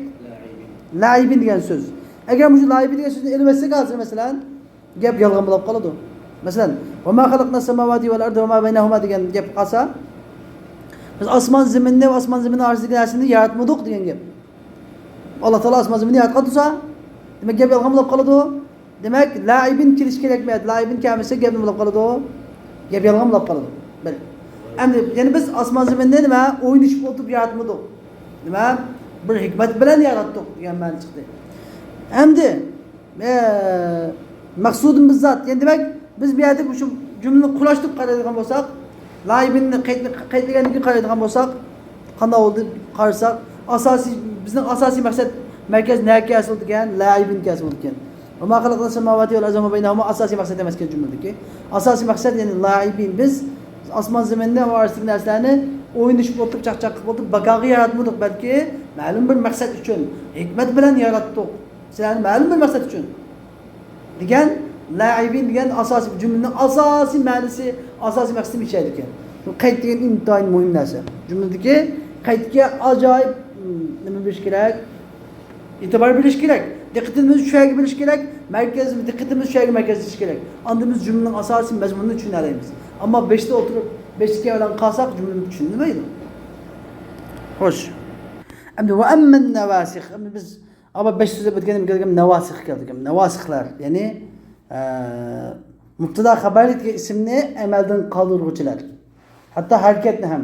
لائىبىن دېگەن سۆز. ئەگەر مۇشۇ لائىبىن دېگەن سۆزنى ئېلىۋەتسەك ھازىر، مەسىلەن، گەپ يالغان بولۇپ قالىدۇ. مەسىلەن، ۋەما خەلەقنەس سەماۋاتى ۋەل ئەرزە ۋەما بەينەھۇما دېگەن گەپ قالسا، بىز ئاسمان زېمىننى ۋە ئاسمان زېمىننىڭ ئارىسىدىكى نەرسىنى ياراتمىدۇق دېگەن گەپ. ئاللا تائالا ئاسمان زېمىننى ياراتقان تۇرسا، دېمەك، گەپ يالغان بولۇپ قالىدۇ. دېمەك، لايىبىن كېلىش كېرەكمۇ؟ لايىبىن كەلمىسە، گەپ نېمە بولۇپ قالىدۇ؟ گەپ يالغان بولۇپ قالىدۇ. بىر. ئەمدى، يەنى بىز ئاسمان زېمىننى نېمە، ئوينىشىپ ئولتۇرۇپ ياراتمىدۇق. نېمە؟ بىر ھېكمەت بىلەن ياراتتۇق دېگەن مەنە چىقتى. ئەمدى، ئە، مەقسۇدۇن بىززات. يەنى دېمەك، بىز بۇ يەردە مۇشۇ جۈملىنى قۇراشتۇرۇپ قارايدىغان بولساق، لايىبىننى قەيت-، قەيتلىگەندىن كېيىن قارايدىغان بولساق، قانداق بولدى قارىساق، ئاساسىي، بىزنىڭ ئاساسىي مەقسەت مەركەز نەگە كەلسە بولىدىكەن؟ لايىبىنگە كەلسە بولىدىكەن. ۋەما خەلەقنەس سەماۋاتى ۋەل ئەرزە ۋەما بەينەھۇما ئاساسىي مەقسەت ئەمەسكەن جۈملىدىكى. ئاساسىي مەقسەت، يەنى لايىبىن، بىز ئاسمان زېمىننى ۋە ئارىسىدىكى نەرسىلەرنى ئوينىشىپ ئولتۇرۇپ، چاقچاق قىلىپ ئولتۇرۇپ، بەقاغا ياراتمىدۇق، بەلكى مەلۇم بىر مەقسەت ئۈچۈن، ھېكمەت بىلەن ياراتتۇق. سىلەرنى مەلۇم بىر مەقسەت ئۈچۈن. دېگەن، لايىبىن دېگەن ئاساسىي، جۈملىنىڭ ئاساسىي مەنىسى، ئاساسىي مەقسىتى مىشەيدىكەن. بۇ قەيت دېگەن ئىنتايىن مۇھىم نەرسە. جۈملىدىكى قەيتكە ئاجايىپ، م، نېمە بېرىش كېرەك؟ ئېتىبار بېرىش كېرەك. دىققىتىمىزنى شۇ يەرگە بېرىش كېرەك. مەركەز، دىققىتىمىز شۇ يەرگە مەركەزلىشىش كېرەك. ئاندىن بىز جۈملىنىڭ ئاساسىي مەزمۇنىنى چۈشىنەلەيمىز. ئەمما بېشىدا ئولتۇرۇپ، بېشىدىكى بىلەن قالساق، جۈملىنى چۈشىنەلمەيدۇ. خوش. ئەمدى ۋە ئەممەن نەۋاسىخ. ئەمدى بىز ئەمما بەش سۆزلەپ ئۆتكەندىن كېيىن نەۋاسىخ كەلدى. نەۋاسىخلار، يەنى، ئە، مۇبتەدا خەبەرلىك دېگەن ئىسىمنى ئەمەلدىن قالدۇرغۇچىلار. ھەتتا ھەرىكەتنى ھەم.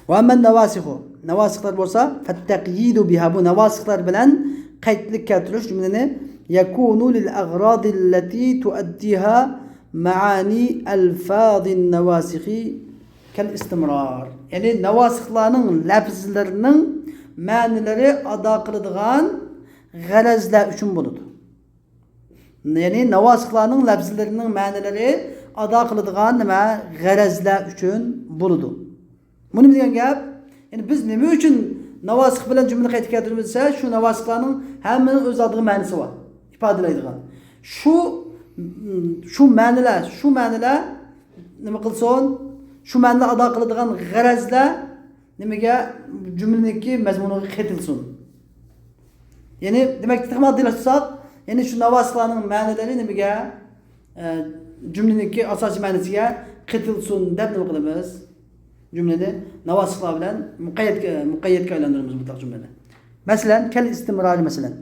ۋە ئەممەن نەۋاسىخۇ. نەۋاسىخلار بولسا، فەتتەقيىدۇ بىھا. بۇ نەۋاسىخلار بىلەن قەيتلىك كەلتۈرۈش جۈملىنى يەكۇنۇ لىل ئەغرادىللەتى تۇئەددىھا مەئانى ئەلفازىن نەۋاسىخى كەل ئىستىمرار. يەنى نەۋاسىخلارنىڭ لەپزلىرىنىڭ مەنىلىرى ئادا قىلىدىغان غەرەزلەر ئۈچۈن بولىدۇ. يەنى نەۋاسىخلارنىڭ لەپزلىرىنىڭ مەنىلىرى ئادا قىلىدىغان نېمە؟ غەرەزلەر ئۈچۈن بولىدۇ. بۇ نېمە دېگەن گەپ؟ يەنى بىز نېمە ئۈچۈن نەۋاسىخ بىلەن جۈملىنى قەيتكە كەلتۈرىمىز دېسە، شۇ نەۋاسىخلارنىڭ ھەممىنىڭ ئۆز ئالدىغا مەنىسى بار، ئىپادىلەيدىغان. شۇ، شۇ مەنىلەر، شۇ مەنىلەر نېمە قىلسۇن؟ شۇ مەنىلەر ئادا قىلىدىغان غەرەزلەر نېمىگە؟ جۈملىنىڭكى مەزمۇنىغا قېتىلسۇن. يەنى، دېمەك، تېخىمۇ ئاددىيلاشتۇرساق، يەنى شۇ نەۋاسىخلارنىڭ مەنىلىرى نېمىگە؟ ئە، جۈملىنىڭكى ئاساسىي مەنىسىگە قېتىلسۇن دەپ نېمە قىلىمىز؟ جۈملىنى ناۋاسىخلار بىلەن مۇقەييەتكە، مۇقەييەتكە ئايلاندۇرىمىز مۇتلەق جۈملىنى. مەسىلەن، كەل ئىستىمرارى مەسىلەن.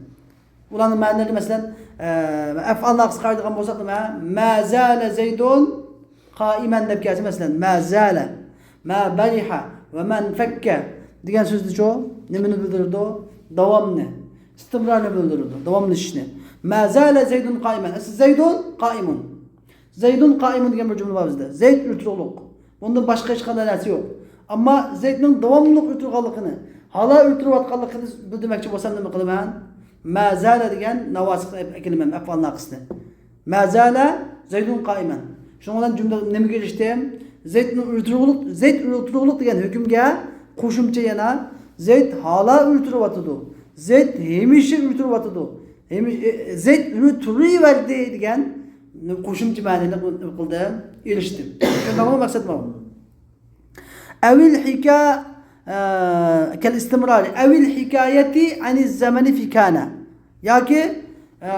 ئۇلارنىڭ مەنىلىرى مەسىلەن، ئە، ئەفئال ناقىسقا قارايدىغان بولساق نېمە؟ ما زالە زەيدۇن قائىمەن دەپ كەلسە مەسىلەن، ما زالە، ما بەرىھە ۋە مەن فەككە دېگەن سۆزدىچۇ نېمىنى بىلدۈرىدۇ؟ داۋامنى، ئىستىمرارنى بىلدۈرىدۇ، داۋاملىشىشنى. ما زالە زەيدۇن قائىمەن. ئەسلى زەيدۇن قائىمۇن. زەيدۇن قائىمۇن دېگەن بىر جۈملە بار بىزدە. زەيد ئولتۇرۇقلۇق. بۇندىن باشقا ھېچقانداق نەرسە يوق. ئەمما زەيدنىڭ داۋاملىق ئولتۇرغانلىقىنى، ھالا ئولتۇرۇۋاتقانلىقىنى بىلدۈرمەكچى بولسام نېمە قىلىمەن؟ ما زالە دېگەن ناۋاسىخنى ئەكىلىمەن، ئەپئال ناقىسنى. ما زالە زەيدۇن قائىمەن. شۇنىڭ بىلەن جۈملە نېمىگە ئېرىشتىم؟ زەيدنىڭ ئولتۇرۇقلۇق، زەيد ئولتۇرۇقلۇق دېگەن ھۆكۈمگە قوشۇمچە يەنە زەيد ھالا ئولتۇرۇۋاتىدۇ. زەيد ھەمىشە ئولتۇرۇۋاتىدۇ. ھەمىشە، ئە، زەيد ئولتۇرۇۋەردى دېگەن قوشۇمچە مەنىنى قىلدىم، ئېرىشتىم. شۇنداقمۇ مەقسەت بار؟ ئەۋىل ھىكا-، ئە، كەل ئىستىمرارى. ئەۋىل ھىكايەتى ئەنىز زەمەنى فى كانە. ياكى، ئە،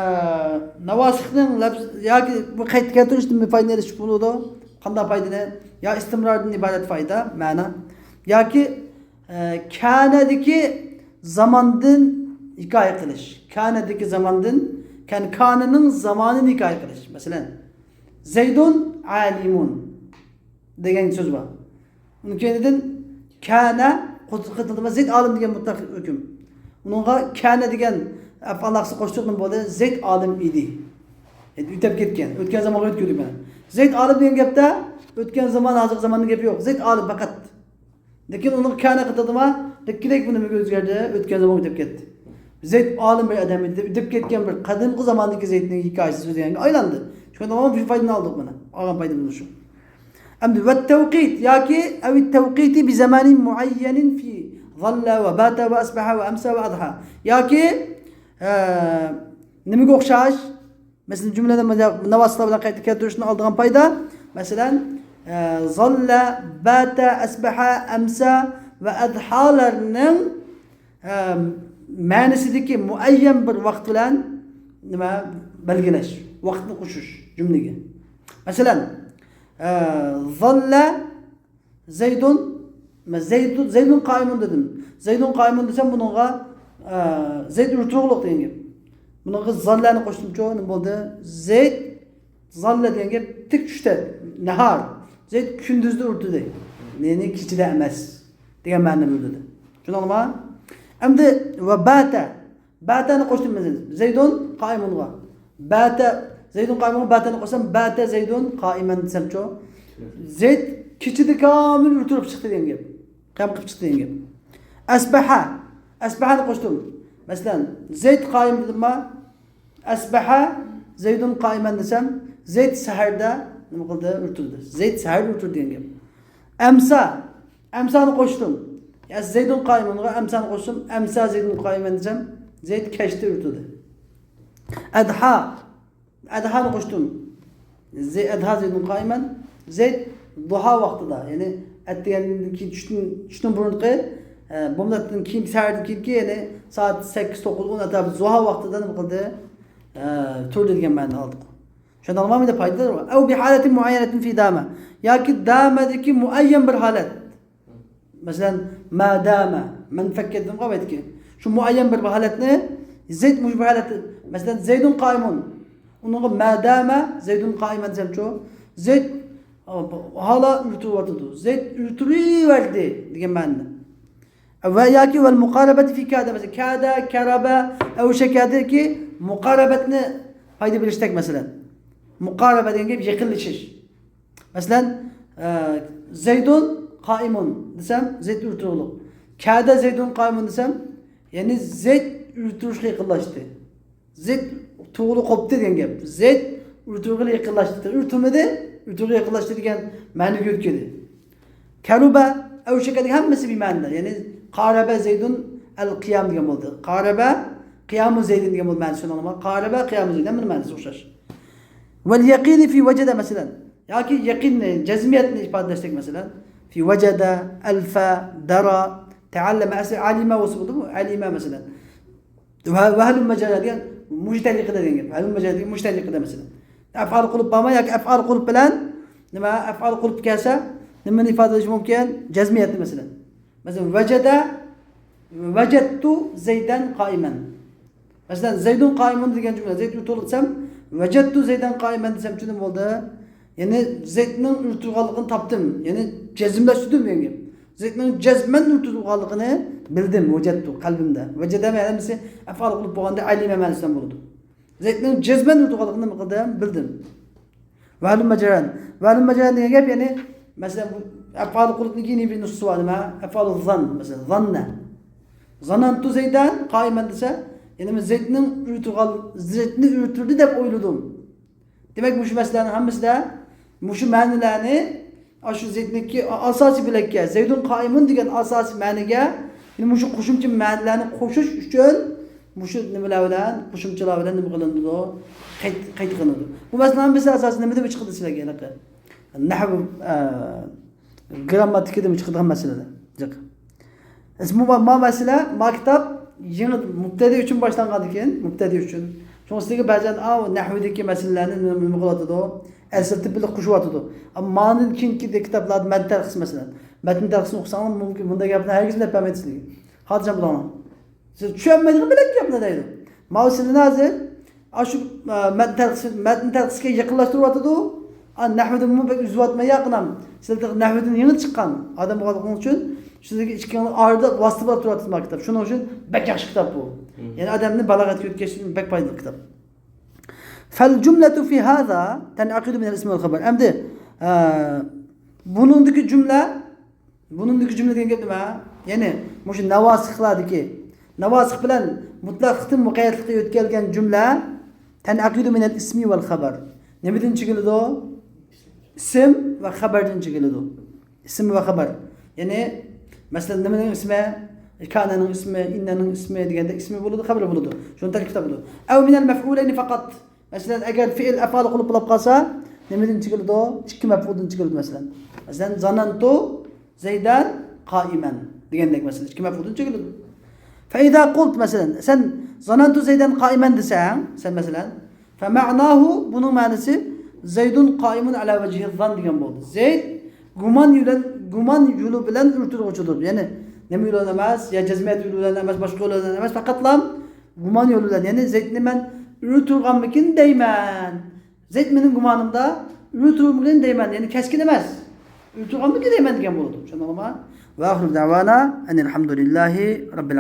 ناۋاسىخنىڭ لەپز-، ياكى بۇ قەيت كەلتۈرۈشتىن بىر پايدىنى ئېلىش بولىدۇ. قانداق پايدىنى؟ يا ئىستىمراردىن ئىبارەت پايدا، مەنا. ياكى، ئە، كانەدىكى زاماندىن ھېكايە قىلىش. كانەدىكى زاماندىن، كان-، كانىنىڭ زامانىنى ھېكايە قىلىش. مەسىلەن، زەيدۇن ئالىمۇن دېگەن سۆز بار. ئۇنىڭ كەينىدىن كانە قوت-، قېتىلدىمۇ زەيد ئالىم دېگەن مۇتلەق ھۆكۈم. ئۇنىڭغا كانە دېگەن ئەپئال ناقىسنى قوشتۇق نېمە بولدى؟ زەيد ئالىم ئىدى. ئۆتۈپ كەتكەن. ئۆتكەن زامانغا ئۆتكۈزدۈك مانا. زەيد ئالىم دېگەن گەپتە ئۆتكەن زامان، ھازىرقى زاماننىڭ گېپى يوق. زەيد ئالىم پەقەت. لېكىن ئۇنىڭغا كانە قېتىلدىمۇ، لېككىدەك بۇ نېمىگە ئۆزگەردى؟ ئۆتكەن زامان ئۆتۈپ كەتتى. زەيد ئالىم بىر ئادەم ئىدى، ئۆتۈپ كەتكەن بىر قەدىمكى زاماندىكى زەيدنىڭ ھېكايىسى سۆزلىگەنگە ئايلاندى. شۇنداق بۇ پايدىنى ئالدۇق مانا. ئالغان پايدىمىز شۇ. ئەمدى ۋەتتەۋقىت ياكى ئەۋىت تەۋقىتى بىزامانى مۇئەييەنىن فى ظاللە ۋە باتە ۋە ئەسبەھە ۋە ئەمسە ۋە ئەدھا. ياكى، ئە، نېمىگە ئوخشاش؟ مەسىلەن، جۈملىدە ناۋاسىلار بىلەن قايتا كەلتۈرۈشتىن ئالىدىغان پايدا. مەسىلەن، ئە، زاللە، باتە، ئەسبەھە، ئەمسە ۋە ئەدھالارنىڭ، ئە، مەنىسىدىكى مۇئەييەن بىر ۋاقىت بىلەن نېمە بەلگىلەش، ۋاقىتنى قوشۇش جۈملىگە. مەسىلەن، ئە، زاللە زەيدۇن، مەن زەيدۇن، زەيدۇن قائىمۇن دېدىم. زەيدۇن قائىمۇن دېسەم، بۇنىڭغا، ئە، زەيد ئولتۇرۇقلۇق دېگەن گەپ. بۇنىڭغا زاللەنى قوشتۇمچۇ، نېمە بولدى؟ زەيد زاللە دېگەن گەپ تىك چۈشتە، نەھار. زەيد كۈندۈزدە ئولتۇردى. يەنى كېچىدە ئەمەس دېگەن مەنىنى بىلدۈردى. چۈشەندىڭلارمۇ؟ ئەمدى ۋە باتە. باتەنى قوشتۇم مەن زەيدۇن قائىمۇنغا. باتە، زەيدۇن قائىمۇنغا باتەنى قوشسام، باتە زەيدۇن قائىمەن دېسەمچۇ؟ زەيد كېچىدە كامىل ئولتۇرۇپ چىقتى دېگەن گەپ. قىيام قىلىپ چىقتى دېگەن گەپ. ئەسبەھە، ئەسبەھەنى قوشتۇم. مەسىلەن، زەيد قائىم دېدىمما، ئەسبەھە زەيدۇن قائىمەن دېسەم، زەيد سەھەردە نېمە قىلدى؟ ئولتۇردى. زەيد سەھەردە ئولتۇردى دېگەن گەپ. ئەمسا، ئەمسانى قوشتۇم. يا زەيدۇن قائىمەنغا ئەمسانى قوشتۇم. ئەمسا زەيدۇن قائىمەن دېسەم، زەيد كەچتە ئولتۇردى. ئەدھا، ئەدھانى قوشتۇم. زەي-، ئەدھا زەيدۇن قائىمەن. زەيد دۇھا ۋاقتىدا، يەنى ئەتىگەندىن كېيىن چۈشتىن، چۈشتىن بۇرۇنقى، ئە، بومداتتىن كېيىنكى، سەھەردىن كېيىنكى، يەنى سائەت سەككىز، توققۇز، ئون ئەتراپى زۇھا ۋاقتىدا نېمە قىلدى؟ ئە، تۇردى دېگەن مەنىنى ئالدۇق. چۈشەندىڭلارمۇ؟ مەندە پايدىلار بار. ئەۋ بىھالەتىن مۇئەييەنەتىن فى دامە. ياكى دامەدىكى مۇئەييەن بىر ھالەت. مەسىلەن، ما دامە، مەن فەككە دېدىمغۇ ئەۋەتكى. شۇ مۇئەييەن بىر ھالەتنى، زەيد مۇشۇ بىر ھالەتتە، مەسىلەن، زەيدۇن قائىمۇن. ئۇنىڭغا ما دامە زەيدۇن قائىمەن دېسەمچۇ؟ زەيد، ئا، ھالا ئولتۇرۇۋاتىدۇ. زەيد ئولتۇرۇۋەردى دېگەن مەنىدە. ۋە ياكى ۋەل مۇقارەبەتى فى كادە، مەسىلەن، كادە، كەرەبە، ئەۋشەكەدىكى مۇقارەبەتنى پايدا بېرىشتەك، مەسىلەن. مۇقارەبە دېگەن گەپ يېقىنلىشىش. مەسىلەن، ئە، زەيدۇن قائىمۇن دېسەم، زەيد ئولتۇرۇقلۇق. كادە زەيدۇن قائىمۇن دېسەم، يەنى زەيد ئولتۇرۇشقا يېقىنلاشتى. زەيد تۇرغىلى قوپتى دېگەن گەپ. زەيد ئولتۇرغىلى يېقىنلاشتى. ئولتۇرمىدى، ئولتۇرغىلى يېقىنلاشتى دېگەن مەنىگە يۆتكىدى. كەرۇبە، ئەۋشەكە دېگەن ھەممىسى بىمەنىدە. يەنى قارەبە زەيدۇن ئەل قىيام دېگەن بولدى. قارەبە قىيامۇ زەيدىن دېگەن بولدى مەنىسى، شۇنداقمۇ؟ قارەبە قىيامۇ زەيدىن، ھەممىنىڭ مەنىسى ئوخشاش. ۋەل يەقىنى فى ۋەجەدە، مەسىلەن. ياكى يەقىننى، جەزمىيەتنى ئىپادىلەشتەك، مەسىلەن. فى وجد، ألف، درى، تعلم، ئەسلى ئەلىمە بولسا بولدىمۇ؟ ئەلىمە، مەسىلەن. ۋە، ۋەھلۇم مەجەرە دېگەن مۇشۇ تەرىقىدە دېگەن گەپ. ۋەھلۇم مەجەرە دېگەن مۇشۇ تەرىقىدە، مەسىلەن. ئەپئال قۇلۇپ بارماي ياكى ئەپئال قۇلۇپ بىلەن، نېمە، ئەپئال قۇلۇپ كەلسە، نېمىنى ئىپادىلىشى مۇمكىن؟ جەزمىيەتنى، مەسىلەن. مەسىلەن، ۋەجەدە، ۋەجەدتۇ زەيدەن قائىمەن. مەسىلەن، زەيدۇن قائىمۇن دېگەن جۈملە، زەيد ئۆلتۈرۈلدى دېسەم، ۋەجەدتۇ زەيدەن قائىمەن دېسەمچۇ نېمە بولدى؟ يەنى زەيدنىڭ ئۆلتۈرۈلگەنلىكىنى تاپتىم. يەنى جەزملەشتۈردۈم دېگەن گەپ. زەيدنىڭ جەزمەن ئۆلتۈرۈلگەنلىكىنى بىلدىم، ۋەجەدتۇ، قەلبىمدە. ۋەجەدە ھەممىسى ئەپئال قۇلۇپ بولغاندا ئەلىمە مەنىسىدە بولىدۇ. زەيدنىڭ جەزمەن ئۆلتۈرۈلگەنلىكىنى نېمە قىلدىم؟ بىلدىم. ۋەلۇممە جەرەن. ۋەلۇممە جەرەن دېگەن گەپ، يەنى، مەسىلەن، بۇ ئەپئال قۇلۇپنىڭكى يەنە بىر نۇسخىسى بار، نېمە؟ ئەپئال زان، مەسىلەن، زاننە. زانانتۇ زەيدەن قائىمەن دېسە، يەنى مەن زەيدنىڭ ئۆلتۈرگەن، زەيدنى ئۆلتۈردى دەپ ئويلىدىم. دېمەك، مۇشۇ مەسىلىلەرنىڭ ھەممىسىدە مۇشۇ مەنىلەرنى، ئاشۇ زەيدنىڭكى ئاساسىي بۆلەككە، زەيدۇن قائىمۇن دېگەن ئاساسىي مەنىگە، يەنى مۇشۇ قوشۇمچە مەنىلەرنى قوشۇش ئۈچۈن مۇشۇ نېمىلەر بىلەن، قوشۇمچىلار بىلەن نېمە قىلىنىدۇ؟ قەيت، قەيت قىلىنىدۇ. بۇ مەسىلىنىڭ ھەممىسى ئاساسىي نېمىدىن چىقىدۇ سىلەرگە ھېلىقى؟ نەھۋ، ئە، گرامماتىكىدىن چىقىدىغان مەسىلىلەر. جىق. ئىس-، مۇ-، ما مەسىلە، ما كىتاب يېڭى مۇبتەدىئ ئۈچۈن باشلانغاندىكىن، مۇبتەدىئ ئۈچۈن. شۇڭا سىزگە بەزەن، ئاۋۇ نەھۋدىكى مەسىلىلەرنى نېمە، نېمە قىلىۋاتىدۇ؟ ئەسلىتىپ بىللە قوشۇۋاتىدۇ. ئەمما ماندىن كېيىنكى كىتابلاردا مەتن تەرخىس مەسىلەن. مەتن تەرخىسىنى ئوقۇساڭلار مۇمكىن، بۇنداق گەپنى ھەرگىز دەپ بەرمەيدۇ سىزگە. خاتىرجەم بولۇڭلار. سىز چۈشەنمەيدىغان بىر گەپنى دەيدۇ. ماۋۇ سىلىنى ھازىر، ئاشۇ، ئە، مەتن تەرخىسى، مەتن تەرخىسىگە يېقىنلاشتۇرۇۋاتىدۇ. ئا، نەھۋدىنمۇ بەك ئۈزۈۋاتماي، يا قىنام. سىلەر نەھۋدىن يېڭى چىققان ئادەم بولغانلىقىڭىز ئۈچۈن، سىلەرگە ئىككىڭلار ئارىدا ۋاسىتە بولۇپ تۇرۇۋاتىدۇ ما كىتاب. شۇنىڭ ئۈچۈن بەك ياخشى كىتاب بۇ. مم. يەنى ئادەمنى بالاغەتكە يۆتكەش ئۈچۈن بەك پايدىلىق كىتاب. فالجملة في هذا تنعقد من الاسم والخبر. ئەمدى، ئە، بۇنىڭدىكى جۈملە، بۇنىڭدىكى جۈملە دېگەن گەپ نېمە؟ يەنى مۇشۇ ناۋاسىخلاردىكى، ناۋاسىخ بىلەن مۇتلەقلىقتىن مۇقەييەتلىككە يۆتكەلگەن جۈملە تەنئەقىدۇ مىنەل ئىسمى ۋەل خەبەر. نېمىدىن چىقىلىدۇ؟ ئىسىم ۋە خەبەردىن چىقىلىدۇ. ئىسىم ۋە خەبەر. يەنى، مەسىلەن، نېمىنىڭ ئىسمى؟ كانەنىڭ ئىسمى، ئىننەنىڭ ئىسمى دېگەندە ئىسمى بولىدۇ، خەبىرى بولىدۇ. شۇنى تەركىب تاپىدۇ. ئەۋ مىنەل مەفئۇلەينى فەقەت. مەسىلەن، ئەگەر فېئىل ئەفئال قۇلۇپ بولۇپ قالسا، نېمىدىن چىقىلىدۇ؟ ئىككى مەپئۇلدىن چىقىلىدۇ، مەسىلەن. مەسىلەن، زانانتۇ زەيدەن قائىمەن دېگەندەك، مەسىلەن، ئىككى مەپئۇلدىن چىقىلىدۇ. فەئىزا قۇلت، مەسىلەن، سەن زانانتۇ زەيدەن قائىمەن دېسەڭ، سەن، مەسىلەن، فەمەئناھۇ، بۇنىڭ مەنىسى زەيدۇن قائىمۇن ئەلا ۋەجھىز زان دېگەن بولدى. زەيد گۇمان يولى، گۇمان يولى بىلەن ئۆلتۈرۈلگۈچىدۇر. يەنى نېمە يولى بىلەن ئەمەس، يا جەزمىيەت يولى بىلەن ئەمەس، باشقا يولى بىلەن ئەمەس، پەقەتلا گۇمان يولى بىلەن، يەنى زەيدنى مەن ئۆلتۈرگەنمىكىن دەيمەن. زەيد مېنىڭ گۇمانىمدا ئۆلتۈرۈلگەن دەيمەن، يەنى كەسكىن ئەمەس. ئۆلتۈرگەنمىكىن دەيمەن دېگەن بولىدۇ. چۈشەندىڭلارمۇ؟ ۋە ئاخىرۇ دەۋانا ئەنىل ھەمدۇلىللاھى رەببىل